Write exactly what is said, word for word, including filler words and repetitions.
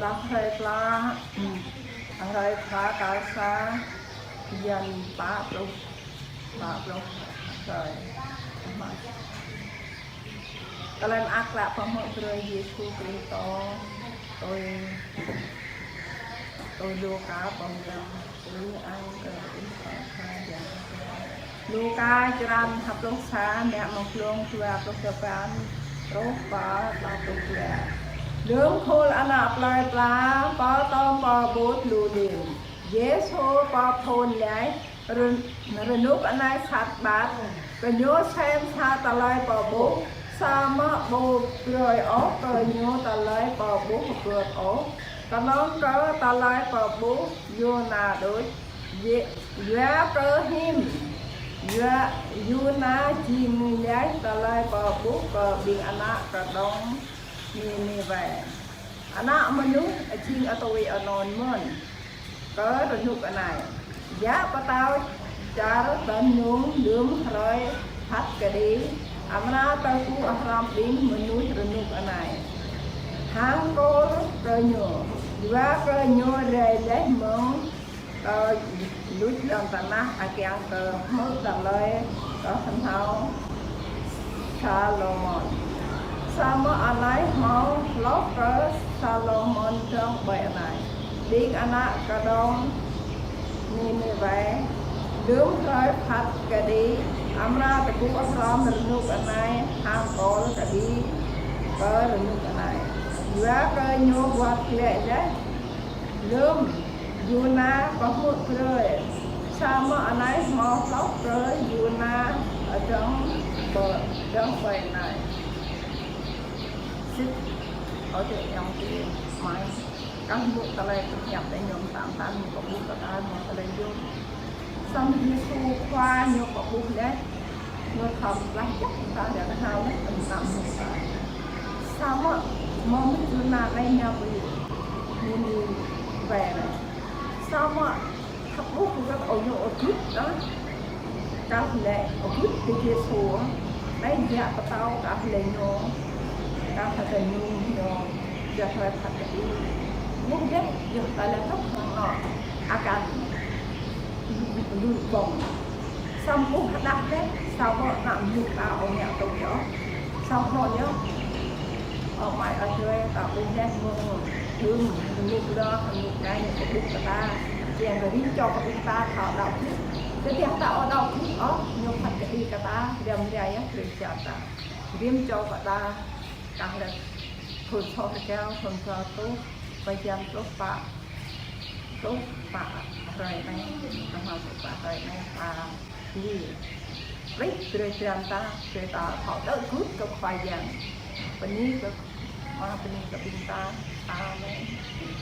Hrơi pla, hrơi pla tal sa, bơyan pă pluh, pă pluh hrơi. Tơlơi mơak klă pơhmư̆ brơi Yêsu Kristô, tui, tui Luka pơmĭn. Luka črăn ha pluh sa, mă mơ̆ng glông dua pluh dua păn truh pơ dua pluh dua. Lơm khul ană plơi pla pơtŏm pơƀut lu lin, Yêsu pơphun laih: Rơn-, rơnŭk anai sat ƀăt. Gơñu sem sa tơlơi pơƀuh, samơ̆ ƀu brơi ôh gơñu tơlơi pơƀuh gưt ôh, kơnơ̆ng kơ tơlơi pơƀuh Yôna đôč. Yê-, yua kơ hĭm, yua Yôna jing laih tơlơi pơƀuh kơ ƀing ană kơđông Niniwê. Ană mơnuih jing atui anŭn mơ̆n kơ rơnŭk anai. Yă pơtao čar tơnung lơm hrơi phat kơđi amra tơgŭ hrŏm ƀing mơnuih rơnŭk anai, hăng kôl kơ ñu, yua kơ ñu rai laih mơ̆ng kơ luč lŏn tơnah, akiăng kơ hmư̆ tơlơi kơhnâo Salômôn. Samơ̆ anai hmâo hloh kơ Salômôn dơ̆ng ƀơi anai: Ƀing ană kơđông Niniwê lơm hrơi phat kơđi amra tơgŭ hrŏm rơnŭk anai, hăng kôl kơđi kơ rơnŭk anai, yua kơ ñu wơ̆t glaĭ laih lơm Yôna pơhmư̆ brơi. Samơ̆ anai hmâo hloh kơ Yôna dơ̆ng ƀơi, dơ̆ng ƀơi anai. Sĭt, ơ adơi ayŏng adơi amai, kah hmư̆ tơlơi pơhiăp tơ ñu tam tam ñu pơƀuh kơ ta hmâo tơlơi yôm. Samơ̆ Yêsu Khua ñu pơƀuh laih, ñu thâo laih jăk ta, dah hmâo laih tơm tam hmâo ta. Samơ̆ mơ̆ng Yôna laih ñu ƀu Niniwê laih. Samơ̆ thâo ƀuh kơ ôh ñu ôh gưt, ơ. Kah lĕ ôh gưt kơ Yêsu, laih yă pơtao kah lĕ ñu, kah hơdơ̆ng ñu, ñu, yua hrơi phat kơđi. Ƀuh dêh, yua ta lĕ tŏk hăng nŏ, akan lu ƀơ̆ng. Samơ̆ ƀuh hơđăh dêh, samơ̆ ană mơnuih ta ƀu ngă tŭ yơh. Samơ̆ ñu, ơ amai adơi, ta ƀuh dêh mơ̆ng đưm, rơnŭk lơ, rơnŭk anai ñu pơƀuh kơ ta. Kiăng kơ rĭm čô kơ ƀing ta thâo đaŏ Krist. Tơdah ta ƀu đaŏ Krist ôh, ñu phat kơđi kơ ta, răm rai yơh, Krist jăp ta. Rĭm čô kơ ta, kah lĕ thun soh rơgao, thun soh tuh, bơyan pluh pă, pluh pă hrơi anai, kah hmâo pluh pă hrơi anai, ta Ih, rĭm drơi jrăm ta, drơi ta thâo đaŏ gưt kơ Khua Yang. Bơni kơ, mă bơni kơ ƀing ta. Amen.